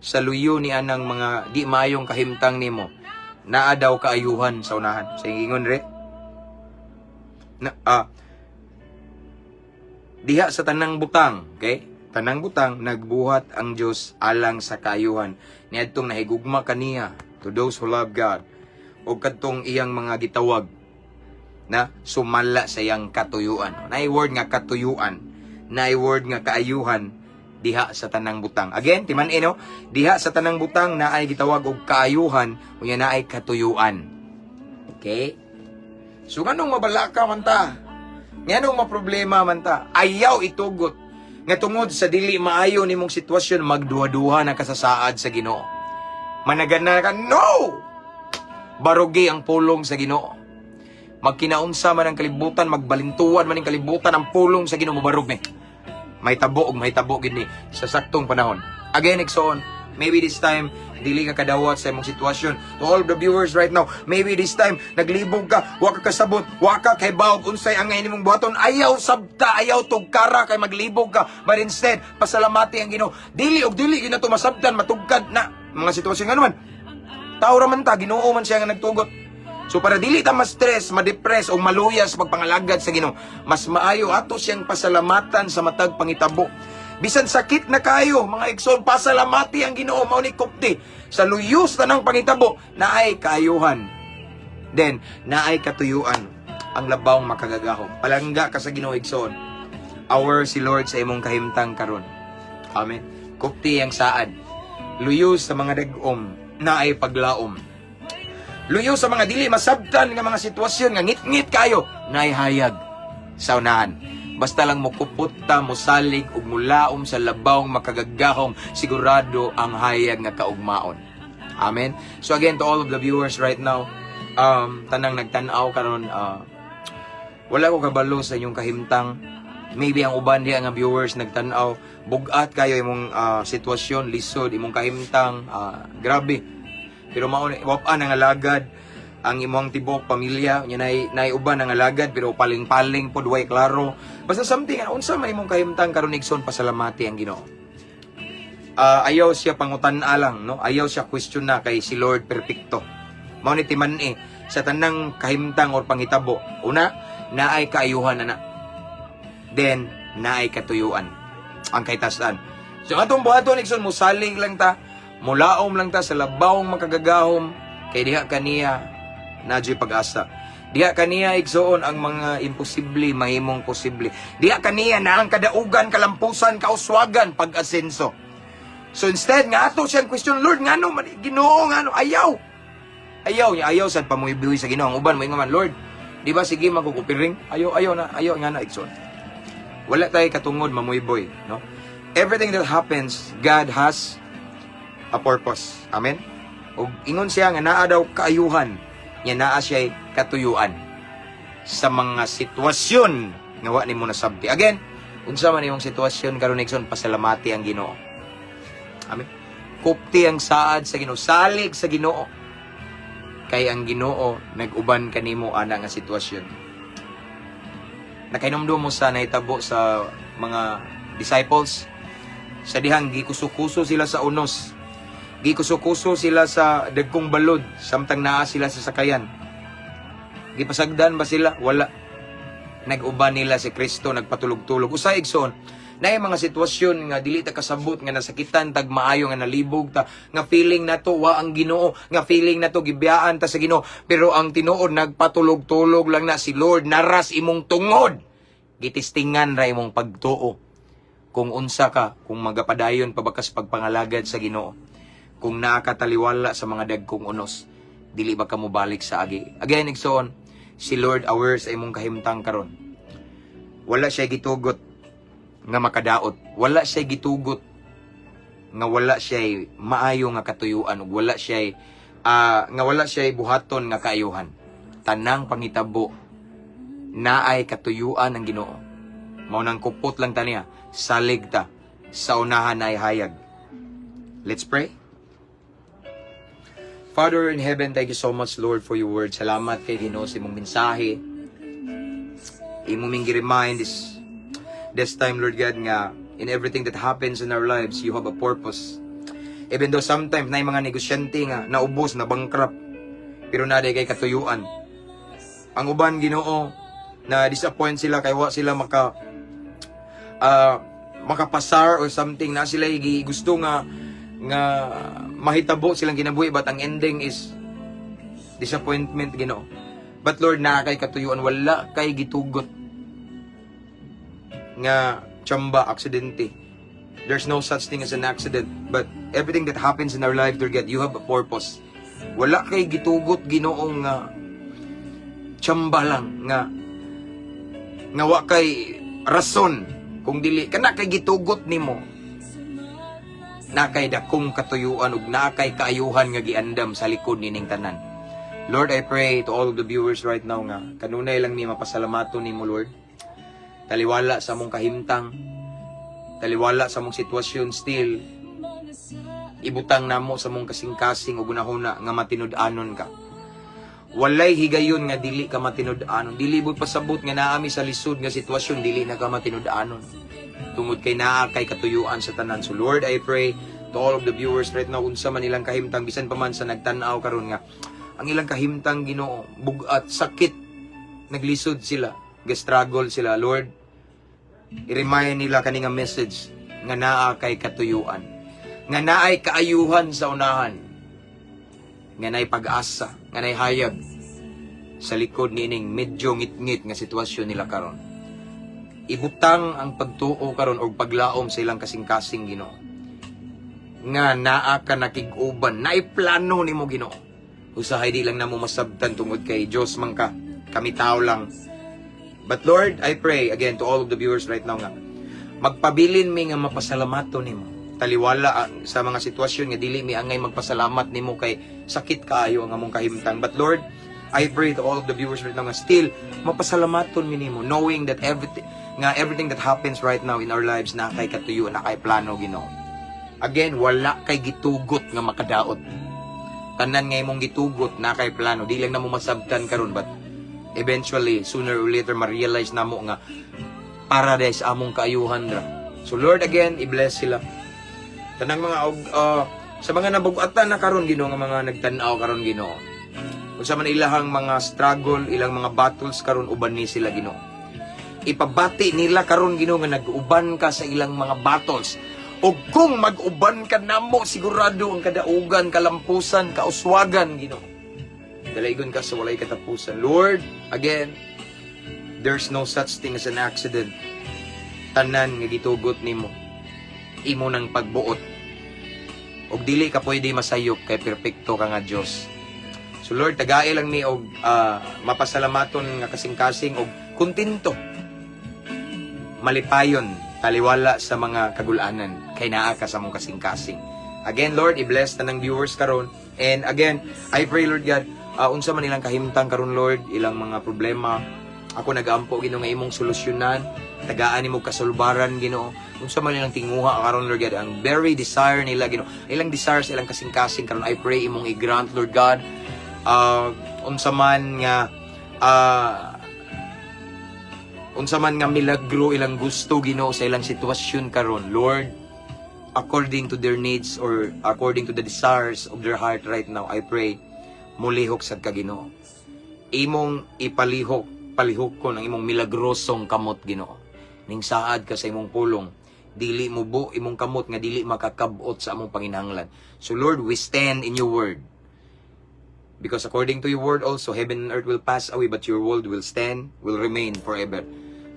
Sa luyo ni anang mga di maayong kahimtang nimo, naa daw kaayuhan sa unahan. Sa ingon re na diha sa tanang butang, okay? Tanang butang nagbuhat ang Dios alang sa kaayuhan niadtong nahigugma kaniya, to those who love God, ug kadtong iyang mga gitawag na sumala sa iyang katuyuan. Naay word nga katuyuan, naay word nga kaayuhan diha sa tanang butang. Again, timan-i, no? Diha sa tanang butang naay gitawag og kaayuhan, unya naay katuyuan. Okay? So nganong mabalaka man ta? Nganong maproblema man ta? Ayaw itugot nga tungod sa dili maayo nimong sitwasyon, magduha-duha na ka sa saad sa Ginoo. Managan na ka, no! Barugi ang pulong sa Ginoo. Magkinaunsa man ang kalibutan, magbalintuan man ang kalibutan, ang pulong sa Ginoo mobarog ni. May tabo og may tabo gid ni sa saktong panahon. Again, igsoon, maybe this time dili ka kadawat sa imong sitwasyon. To all the viewers right now, maybe this time naglibog ka, wa ka kasabot, wa ka kahibaw unsay ang imong buhaton. Ayaw sabta, ayaw tugkara kay maglibog ka. But instead, pasalamati ang Ginoo. Dili og dili gyud nato masabtan, matugkad na mga sitwasyon nga naman. Tao ra man ta, Ginoo man siya nga nagtugot. So para dili ta ma-stress, ma-depress o maluyas pagpangalagad sa Ginoo, mas maayo ato siyang pasalamatan sa matag pangitabo. Bisan sakit na kayo, mga igsoon, pasalamati ang Ginoo. Mao ni kupti. Sa luyos tanang pangitabo, naay kaayuhan. Then, naay katuyuan ang labawng makagagahom. Palangga ka sa Ginoo, igsoon. Aware si Lord sa imong kahimtang karon. Amen. Kupti ang saad. Luyos sa mga dagom, naay paglaom. Luyo sa mga dili masabtan nga mga sitwasyon nga ngit-ngit kayo, naay hayag sa unahan. Basta lang mokupot ta, mosalig ug mulaom sa labawng makagagahom, sigurado ang hayag nga kaugmaon. Amen. So again, to all of the viewers right now, tanang nagtan-aw karon, wala ko kabalo sa inyong kahimtang. Maybe ang uban diha nga viewers nagtan-aw, bugat kayo imong sitwasyon, lisod imong kahimtang, grabe. Pero mao ni wap-an ang alagad ang imong tibok pamilya nya, nay uban ang alagad pero paling-paling pod, way klaro. Basta something, unsa man imong kahimtang karon, igsoon, pasalamati ang Ginoo. Ayaw siya pangutan-a lang, no? Ayaw siya question na kay si Lord perpekto. Mao ni timan-i sa tanang kahimtang or panghitabo. Una, naay kaayuhan na. Then, naay katuyuan ang kahitasan. So atong buhaton, igsoon, musalig lang ta, mulaom lang ta sa labawng makagagahom kay diha kaniya nadyo'y pag-asa. Diha kaniya, igsoon, ang mga imposible mahimong posible. Diha kaniya na ang kadaugan, kalampusan, kauswagan, pag-asenso. So instead nga ato siyang question, "Lord, ngano man, Ginoo, ngano?" Ayaw. Ayaw niya, ayaw sad pamuhibuhi sa Ginoo. Ang uban mo man, "Lord, di ba sige magkukupiring?" Ayaw, ayaw na, ayaw nga na, igsoon. Wala tayo katungod mamuyboy, no? Everything that happens, God has a purpose. Amen? Ug ingon siya nga naa daw kaayuhan, nya naa siya katuyuan sa mga sitwasyon nga wa nimo nasabti. Again, unsa man imong sitwasyon karon, igsoon, pasalamati ang Ginoo. Amen. Kupti ang saad sa Ginoo, salig sa Ginoo. Kay ang Ginoo nag-uban kanimo ana nga sitwasyon. Nakahinumdum mo sa nahitabo sa mga disciples sa dihang gikuso-kuso sila sa unos. Gikuso-kuso sila sa dagkong balod samtang naa sila sa sakayan. Gipasagdan ba sila? Wala. Nag-uban nila si Kristo, nagpatulog-tulog. Usay, igsoon, naay mga sitwasyon nga dili ta kasabot, nga nasakitan tag maayo, nga nalibog ta, nga feeling nato wa ang Ginoo, nga feeling nato gibiyaan ta sa Ginoo, pero ang tinuod nagpatulog-tulog lang na si Lord naras imong tungod. Gitistingan ra imong pagtuo kung unsa ka, kung magapadayon pa ba kas pagpangalagad sa Ginoo, kung naa ka taliwala sa mga dagkong unos, dili ba ka mobalik sa agi. Again, igsoon, si Lord aware sa imong kahimtang karon. Wala siya gitugot nga makadaot. Wala siya gitugot nga wala siya maayo nga katuyuan ug wala siya nga wala siya buhaton nga kaayuhan. Tanang pangitabo naay katuyuan ang Ginoo. Mao nang kupot lang ta niya, salig ta. Sa unahan ay hayag. Let's pray. Father in heaven, thank you so much, Lord, for your word. Salamat kay Ginoo sa imong mensahe. Imo ming gi-remind this time, Lord God, nga in everything that happens in our lives, you have a purpose. Even though sometimes na mga negosyante nga naubos, na bankrupt, pero naa kay katuyuan. Ang uban, Ginoo, na disappoint sila kay wa sila makapasar or something na sila gusto nga mahitabo silang kinabuhi, but ang ending is disappointment, Ginoo. But Lord, naa kay katuyuan. Wala kay gitugot nga chamba, aksidente. There's no such thing as an accident, but everything that happens in our life, Lord God, you have a purpose. Wala kay gitugot, Ginoo, nga chamba lang, nga wa kay rason. Kung dili kana kay gitugot nimo, na kay dakong katuyuan ug naa kay kaayuhan nga giandam sa likod nining tanan. Lord, I pray to all of the viewers right now nga kanunay lang mi mapasalamaton nimo, Lord. Taliwala sa among kahimtang, taliwala sa among sitwasyon, still ibutang namo sa among kasing-kasing ug hunahuna nga matinud-anon ka. Walay higayon nga dili ka matinud-anon. Dili mo pasabot nga naa mi sa lisod nga sitwasyon, dili na ka matinud-anon. Tungod kay naa kay katuyuan sa tanan. So Lord, I pray to all of the viewers right now, unsa man ilang kahimtang, bisan pa man sa nagtan-aw karon nga ang ilang kahimtang, Ginoo, bugat, sakit, naglisod sila, ga-struggle sila, Lord, i-remind nila kani nga message nga naa kay katuyuan, nga naay kaayuhan sa unahan, nga naay pag-asa, nga naay hayag sa likod niining medyo ngit-ngit nga sitwasyon nila karon. Ibutang ang pagtuo karon og paglaom sa ilang kasing-kasing, Ginoo, nga naa ka nakig-uban, naay plano nimo, Ginoo. Usahay di lang namo masabtan tungod kay Dios man ka, kami tao lang. But Lord, I pray again to all of the viewers right now nga magpabilin mi nga mapasalamato nimo taliwala sa mga sitwasyon nga dili mi angay magpasalamat nimo kay sakit kaayo ang among kahimtang. But Lord, I pray to all of the viewers right now nga still mapasalamaton mi nimo, knowing that everything that happens right now in our lives, naa kay katuyuan, naa kay plano, Ginoo. Again, wala kay gitugot nga makadaot. Tanan nga imong gitugot, naa kay plano. Di lang namo masabtan karon, but eventually, sooner or later, ma-realize namo nga para dahil sa among kaayuhan ra. So Lord, again, i-bless sila. Tanang mga sa mga nabugatan na karon, Ginoo, nga mga nagtan-aw karon, Ginoo. Unsa man ilahang mga struggle, ilang mga battles karon, uban ni sila, Ginoo. Ipabati nila karon, Ginoo, nga nag-uban ka sa ilang mga battles. O kung mag-uban ka namo, sigurado ang kadaugan, kalampusan, kauswagan, Ginoo. Dalaygon ka sa walay katapusan. Lord, again, there's no such thing as an accident. Tanan nga gitugot nimo, imo nang pagbuot. Og dili ka pwede masayop kay perpekto ka nga Dios. So Lord, tagai lang mi og mapasalamaton nga kasing-kasing og kontento. Malipayon taliwala sa mga kagulanan kay naa ka sa among kasing-kasing. Again, Lord, i-bless tanang viewers karon. And again, I pray, Lord God, unsa man ilang kahimtang karon, Lord, ilang mga problema. Ako nagaampo, Ginoo, nga imong solusyonan, tagaan nimo kasulbaran, Ginoo. Unsa man ilang tinguha karon, Lord God, ang very desire nila, Ginoo. Ilang desires, ilang kasing-kasing karon, I pray imong i-grant, Lord God. Unsa man nga milagro ilang gusto, Ginoo, sa ilang sitwasyon karon, Lord, according to their needs or according to the desires of their heart right now, I pray mulihok sad ka, Ginoo. Imong ipalihok, palihok ko ng imong milagrosong kamot, Ginoo. Ning saad ka sa imong pulong, dili mubo imong kamot nga dili makakabot sa among panginahanglan. So Lord, we stand in your word. Because according to your word also, heaven and earth will pass away, but your word will stand, will remain forever.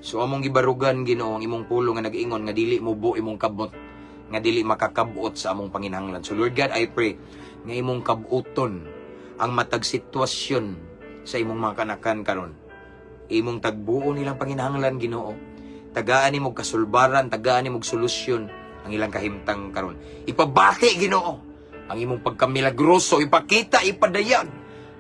So among gibarugan, Ginoo, ang imong pulong nga nag-ingon nga dili mubo imong kamot nga dili makakabot sa among panginahanglan. So Lord God, I pray nga imong kabuton ang matag sitwasyon sa imong mga kanakan karon. Imong tagbuon nilang panginahanglan, Ginoo. Tagaan nimo kasulbaran, tagaan nimo solusyon ang ilang kahimtang karon. Ipabati, Ginoo, ang imong pagkamilagroso, ipakita, ipadayag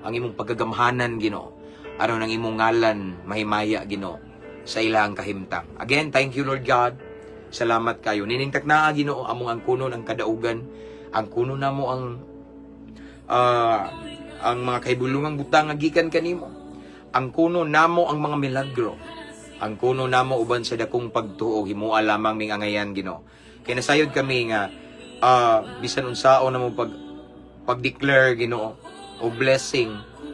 ang imong pagkagamhanan, Ginoo. Aron ang imong ngalan mahimaya, Ginoo, sa ilang kahimtang. Again, thank you, Lord God. Salamat kayo. Nining taknaa, Ginoo, among angkunon ang kadaugan. Angkunon namo ang mga kahibulungang butang nga gikan kanimo. Angkunon namo ang mga milagro. Angkunon namo uban sa dakong pagtuo, himua lamang ming angayan, Ginoo. Kay nasayod kami nga bisan unsaon namo pag-declare, Ginoo, o blessing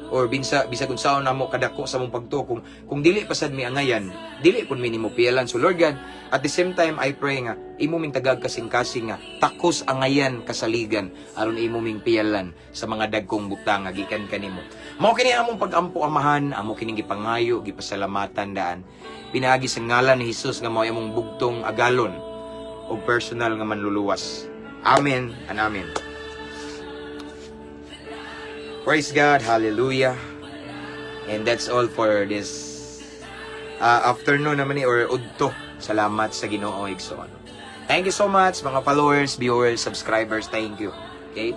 or bisag unsaon namo kadako sa among pagtuo, kung dili pa sad mi angayan, dili pud mi nimo piyalan. So Lord God, at the same time I pray nga imo ming tagag kasing-kasing nga takos angayan kasaligan aron imo ming piyalan sa mga dagkong butang nga gikan kanimo. Mao kini among pagampo, Amahan, amo kining gipangayo, gipasalamatan daan pinaagi sa ngalan ni Hesus nga mao among bugtong agalon o personal nga manluluwas. Amen and amen. Praise God, hallelujah. And that's all for this afternoon naman ni or udto. Salamat sa Ginoo, igsoon. Thank you so much, mga followers, viewers, subscribers. Thank you. Okay?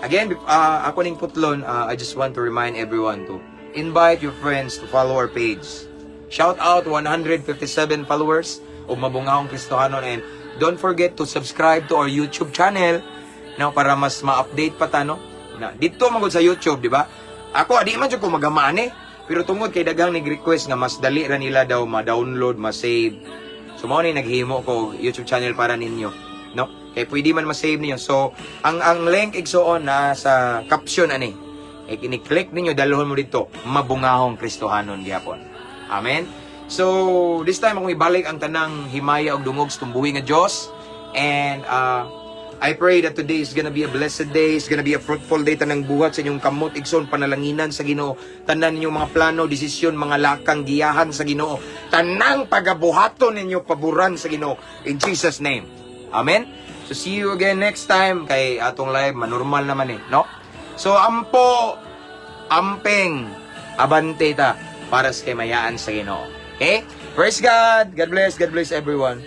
Again, ako ning putlon, I just want to remind everyone to invite your friends to follow our page. Shout out 157 followers o Mabungahong Kristohanon and don't forget to subscribe to our YouTube channel, no, para mas ma-update pa ta, no? Na dito man gud sa YouTube, di ba? Ako di man jud ko magamaan eh. Pero tungod kay daghang nag-request nga mas dali ra nila daw ma-download, ma-save. So mao ni naghimo ko YouTube channel para ninyo, no? Kay pwede man ma-save niyo. So ang link, igsoon, na sa caption ani. E kini-click ninyo, dalhon mo dito, Mabungahong Kristohanon gyapon. Amen. So this time akong ibalik ang tanang himaya og dungog sa tumbuhi nga Dios and I pray that today is gonna be a blessed day, it's gonna be a fruitful day, tanang buhat sa inyong kamot, igsoon, panalanginan sa Ginoo, tanan ninyong mga plano, desisyon, mga lakang giyahan sa Ginoo, tanang pagabuhaton ninyo paboran sa Ginoo in Jesus' name. Amen. So see you again next time kay atong live manormal naman eh, no? So ampo, amping, abante ta para sa kamayaan sa Ginoo. Okay? Praise God. God bless. God bless everyone.